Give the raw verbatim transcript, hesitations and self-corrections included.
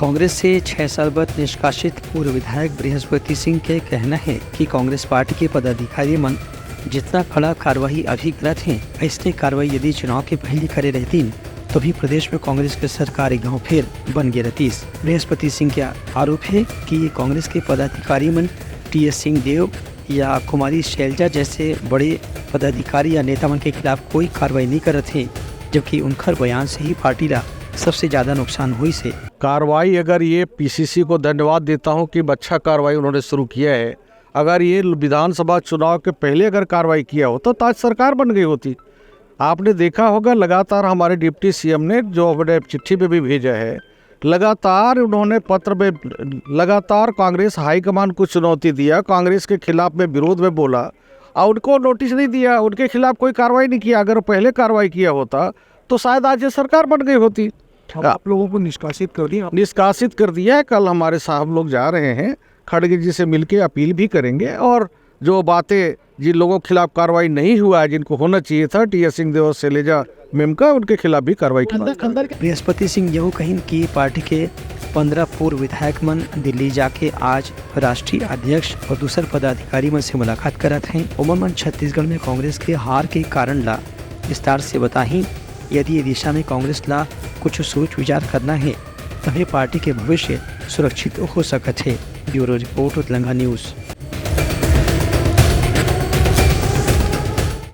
कांग्रेस से छह साल बाद निष्कासित पूर्व विधायक बृहस्पति सिंह के कहना है कि कांग्रेस पार्टी के पदाधिकारी मन जितना कड़ा कार्रवाई अभी करत हैं, ऐसने कार्रवाई यदि चुनाव के पहले करे रहतीन, तो भी प्रदेश में कांग्रेस के सरकार एक घाव फेर बन गे रहतीस। बृहस्पति सिंह के आरोप है कि ये कांग्रेस के पदाधिकारी मन टी एस सिंहदेव या कुमारी शैलजा जैसे बड़े पदाधिकारी या नेता मन के खिलाफ कोई कार्रवाई नहीं करत हैं, जबकि उनकर बयान से ही पार्टी ला सबसे ज्यादा नुकसान होइस हे। कार्रवाई, अगर ये पी सी सी को धन्यवाद देता हूँ कि अच्छा कार्रवाई उन्होंने शुरू किया है। अगर ये विधानसभा चुनाव के पहले अगर कार्रवाई किया होता तो आज सरकार बन गई होती। आपने देखा होगा, लगातार हमारे डिप्टी सी एम ने, जो अपने चिट्ठी में भी भेजा है, लगातार उन्होंने पत्र में, लगातार कांग्रेस हाईकमान को चुनौती दिया, कांग्रेस के खिलाफ में विरोध में बोला और उनको नोटिस नहीं दिया, उनके खिलाफ कोई कार्रवाई नहीं किया। अगर पहले कार्रवाई किया होता तो शायद आज ये सरकार बन गई होती। अब आप लोगों को निष्कासित कर दिया? निष्कासित कर दिया है। कल हमारे साहब लोग जा रहे हैं, खड़गे जी से मिलके अपील भी करेंगे और जो बातें, जिन लोगों के खिलाफ कार्रवाई नहीं हुआ है, जिनको होना चाहिए था, टी एस सिंहदेव और शैलेजा मेमका, उनके खिलाफ भी कार्रवाई की बात। बृहस्पति सिंह यहू कहिन कि पार्टी के पंद्रह पूर्व विधायक मन दिल्ली जाके आज राष्ट्रीय अध्यक्ष और दूसर पदाधिकारी मन से मुलाकात करत हैं। ओमन मन छत्तीसगढ़ में कांग्रेस के हार के कारण ला विस्तार से बताही। यदि ये दिशा में कांग्रेस ला कुछ सोच विचार करना है, तभे पार्टी के भविष्य सुरक्षित हो सकत है। Bureau report, Utlanga news.